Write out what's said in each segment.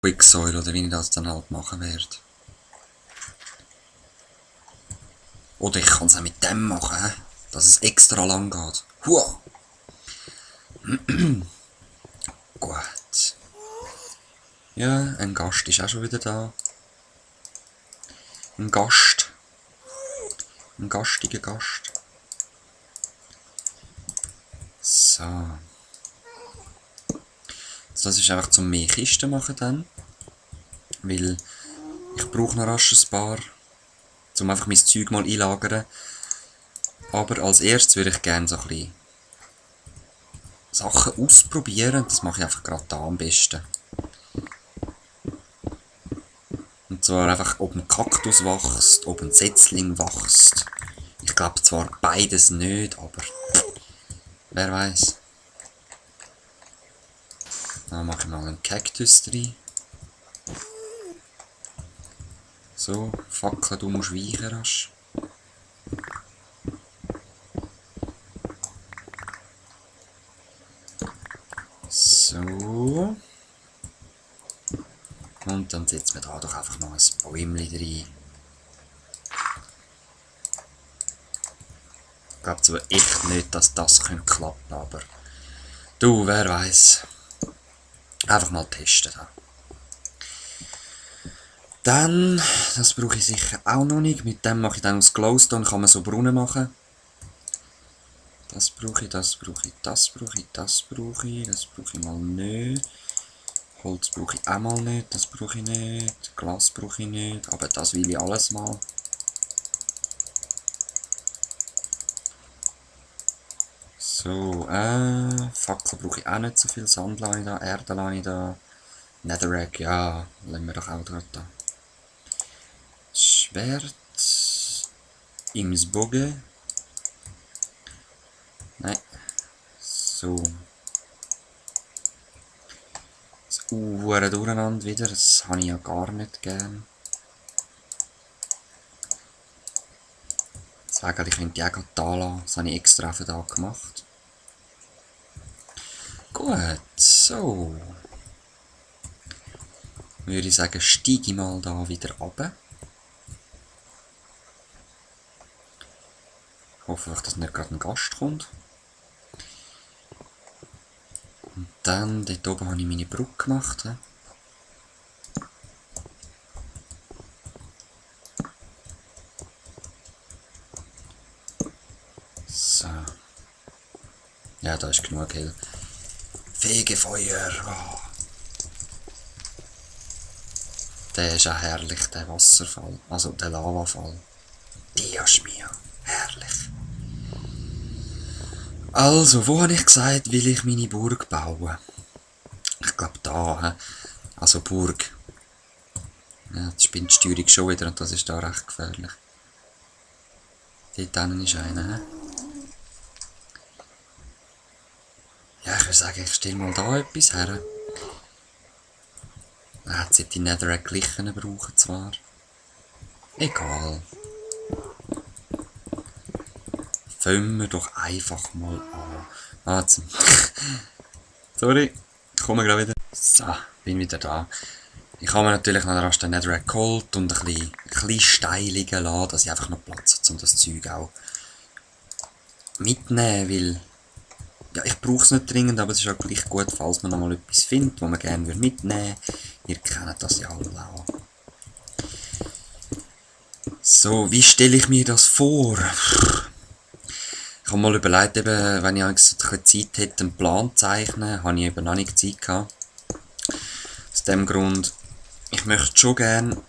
Quicksoil oder wie ich das dann halt machen werde. Oder ich kann es auch mit dem machen, dass es extra lang geht. Hua! Gut. Ja, ein Gast ist auch schon wieder da. Ein Gast. Ein gastiger Gast. So. Also das ist einfach zum mehr Kisten machen dann. Weil ich brauche noch rasch ein paar, um einfach mein Zeug mal einlagern. Aber als erstes würde ich gerne so ein bisschen Sachen ausprobieren. Das mache ich einfach gerade da am besten. Und zwar einfach, ob ein Kaktus wächst, ob ein Setzling wächst. Ich glaube zwar beides nicht, aber wer weiß. Dann mache ich mal einen Kaktus rein. So, Fackel, du musst weichen rasch. So. Und dann setzen wir da doch einfach noch ein Bäumchen rein. Ich glaube zwar echt nicht, dass das klappen könnte, aber du, wer weiß. Einfach mal testen da. Dann, das brauche ich sicher auch noch nicht. Mit dem mache ich dann aus Glowstone, kann man so Brunnen machen. Das brauche ich, das brauche ich, das brauche ich, das brauche ich, das brauche ich mal nicht. Holz brauche ich auch mal nicht, das brauche ich nicht. Glas brauche ich nicht, aber das will ich alles mal. So, Fackel brauche ich auch nicht so viel. Sand lasse ich da, Erde lasse ich da. Netherrack, ja, lassen wir doch auch gerade da. Schwert. Bogen. Nein. So. Das Durcheinander wieder, das habe ich ja gar nicht gern. Deswegen, ich könnte die auch da lassen. Das habe ich extra für da gemacht. Gut, so. Würde ich sagen, steige ich mal da wieder runter. Ich hoffe, dass nicht gerade ein Gast kommt. Und dann, dort oben habe ich meine Brücke gemacht. So. Ja, da ist genug hell. Fegefeuer. Oh. Der ist auch herrlich, der Wasserfall. Also der Lavafall. Dios mio. Herrlich. Also, wo habe ich gesagt, will ich meine Burg bauen? Ich glaube da, he? Also Burg. Ja, die Spinnsteuerung schon wieder und das ist da recht gefährlich. Dort hinten ist einer, he? Ja, ich würde sagen, ich stelle mal da etwas her. Jetzt sollte die Netherrack gleichen brauchen zwar. Egal. Fangen wir doch einfach mal an. Warte. Sorry, ich komme gerade wieder. So, bin wieder da. Ich habe mir natürlich noch rasch den Netherrack geholt und ein bisschen Stein liegen lassen, dass ich einfach noch Platz habe, um das Zeug auch mitnehmen, weil ja, ich brauche es nicht dringend, aber es ist auch gleich gut, falls man noch mal etwas findet, was man gerne mitnehmen würde. Ihr kennt das ja alle auch. So, wie stelle ich mir das vor? Ich habe mal überlegt, eben, wenn ich ein bisschen Zeit hätte, einen Plan zu zeichnen, habe ich eben noch nicht Zeit gehabt. Aus dem Grund, ich möchte schon gerne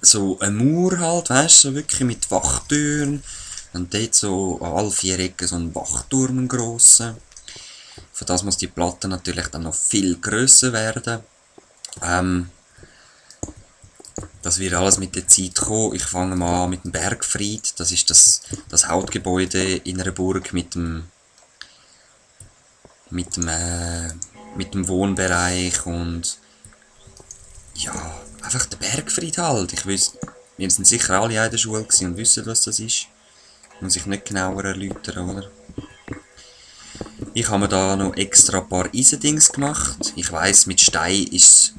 so eine Mauer halt, weißt du, so wirklich mit Wachtüren. Und dort so an alle 4 Ecken so ein Wachturm, einen grossen. Für das muss die Platte natürlich dann noch viel grösser werden. Das wird alles mit der Zeit kommen. Ich fange mal an mit dem Bergfried. Das ist das Hauptgebäude in einer Burg mit dem Wohnbereich und ja, einfach der Bergfried halt. Wir sind sicher alle in der Schule und wissen, was das ist. Muss ich nicht genauer erläutern, oder? Ich habe mir da noch extra ein paar Eisendings gemacht. Ich weiss, mit Stein ist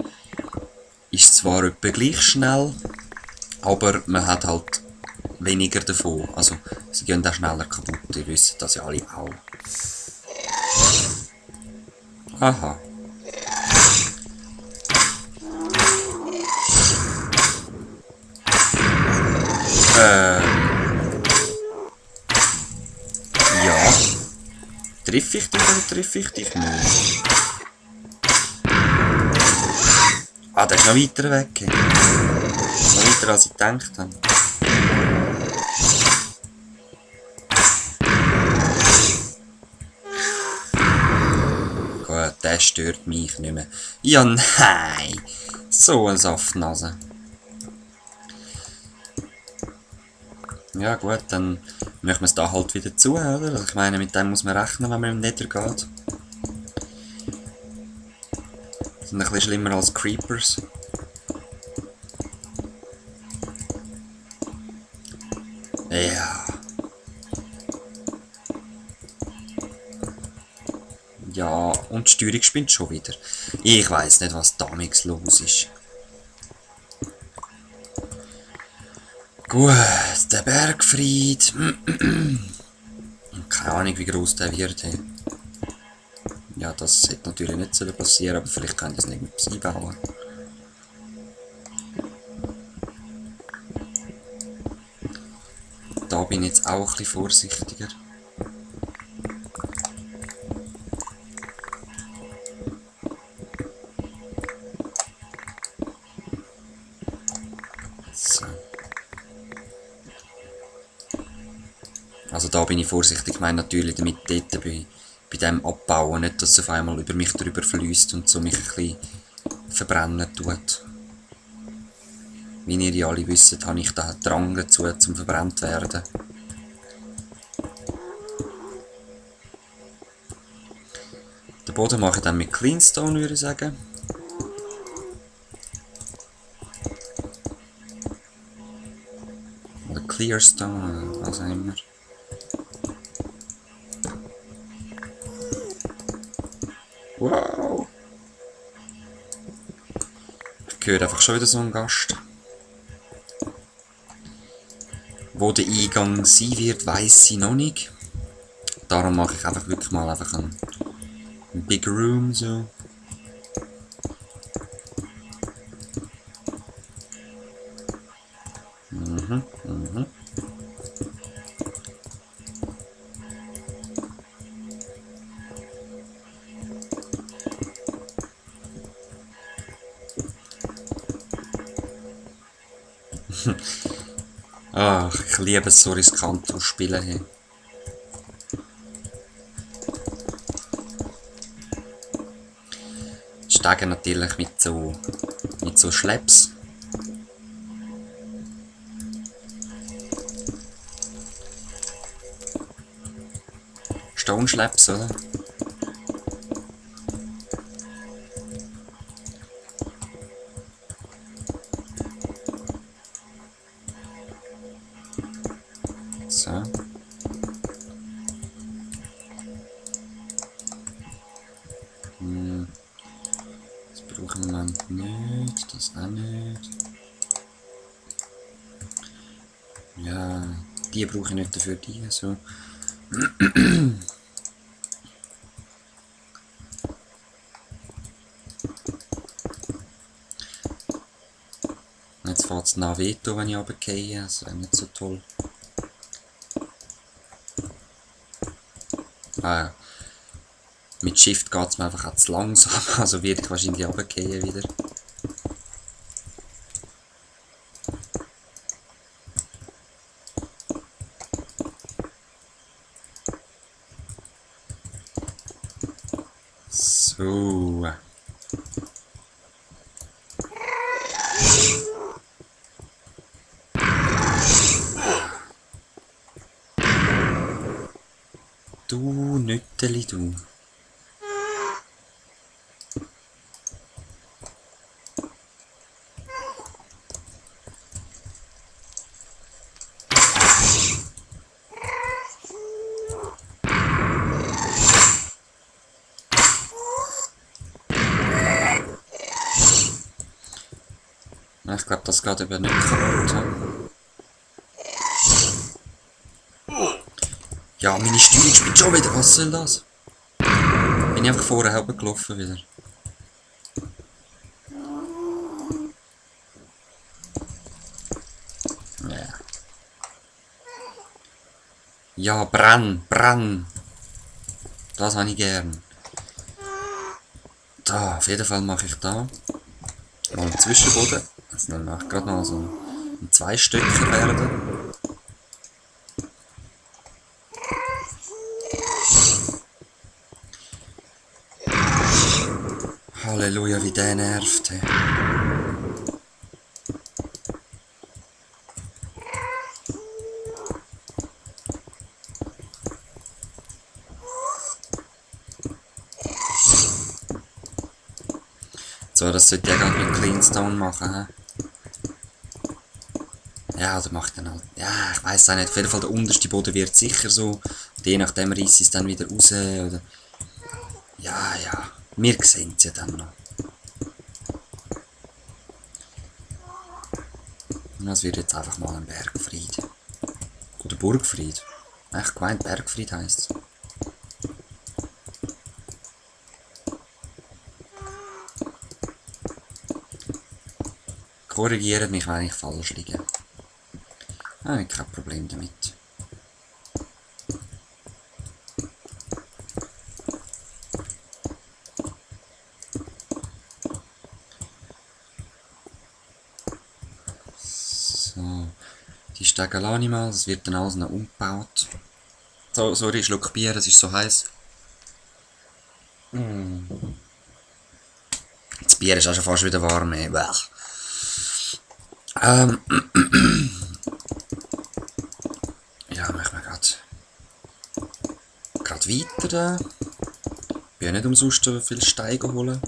zwar etwa gleich schnell, aber man hat halt weniger davon. Also, sie gehen auch schneller kaputt. Ihr wisst das ja alle auch. Aha. Ja. Triff ich dich oder triff ich dich nicht? Ah, der ist noch weiter weg. Noch weiter als ich gedacht habe. Gut, der stört mich nicht mehr. Ja, nein! So eine Saftnase. Ja gut, dann machen wir es da halt wieder zu, oder? Also ich meine, mit dem muss man rechnen, wenn man im Nether geht. Sind ein bisschen schlimmer als Creepers. Ja. Ja, und die Steuerung spinnt schon wieder. Ich weiss nicht, was damals los ist. Gut, der Bergfried. Keine Ahnung, wie groß der wird. Hey. Ja, das sollte natürlich nicht passieren, aber vielleicht kann ich es nicht mehr einbauen. Da bin ich jetzt auch ein bisschen vorsichtiger. So. Also da bin ich vorsichtig, ich meine natürlich damit dort bei dem Abbauen, nicht dass es auf einmal über mich drüber fließt und so mich ein bisschen verbrennen tut. Wie ihr ja alle wisst, habe ich da einen Drang dazu, zum verbrannt werden. Den Boden mache ich dann mit Cleanstone, würde ich sagen. Oder Clearstone, was auch immer. Wow! Ich höre einfach schon wieder so einen Gast. Wo der Eingang sein wird, weiss ich noch nicht. Darum mache ich einfach wirklich mal einfach einen Big Room so. Mhm. Ach, ich liebe es so riskant zu spielen hier. Steigen natürlich mit so Schlepps. Stone Schlepps, oder? So. Das brauche ich im Moment nicht, das auch nicht. Ja, die brauche ich nicht dafür, die so. Jetzt fährt es nach Veto, wenn ich runtergehe, das wäre nicht so toll. Mit Shift geht es mir einfach auch zu langsam, also werde ich wahrscheinlich runtergehen wieder. So. Du Nütteli, du. Ich glaube, das geht eben nicht kaputt. Ja, meine Steuerung spielt schon wieder. Was soll das? Bin ich einfach vorher hergelaufen wieder. Ja. Ja, brenn. Das habe ich gern. Da, auf jeden Fall mache ich da mal einen Zwischenboden. Also dann mache ich gerade mal so ein Zweistöcker werden. Halleluja, wie der nervt. Hey. So, das sollte ich gerade mit Cleanstone machen. He? Ja, oder mache ich dann halt. Ja, ich weiß auch nicht. Auf jeden Fall der unterste Boden wird sicher so. Und je nachdem reiße ich es dann wieder raus. Oder ja. Wir sehen es ja dann noch. Und das wird jetzt einfach mal ein Bergfried. Oder Burgfried. Echt gemeint, Bergfried heisst es. Korrigiert mich, wenn ich falsch liege. Habe ich kein Problem damit. So. Die Stege lasse ich mal, das wird dann alles noch umgebaut. So, sorry, Schluck Bier, es ist so heiß. Das Bier ist auch schon fast wieder warm. Ja, machen wir gerade weiter. Ich bin ja nicht umsonst viel Steine holen.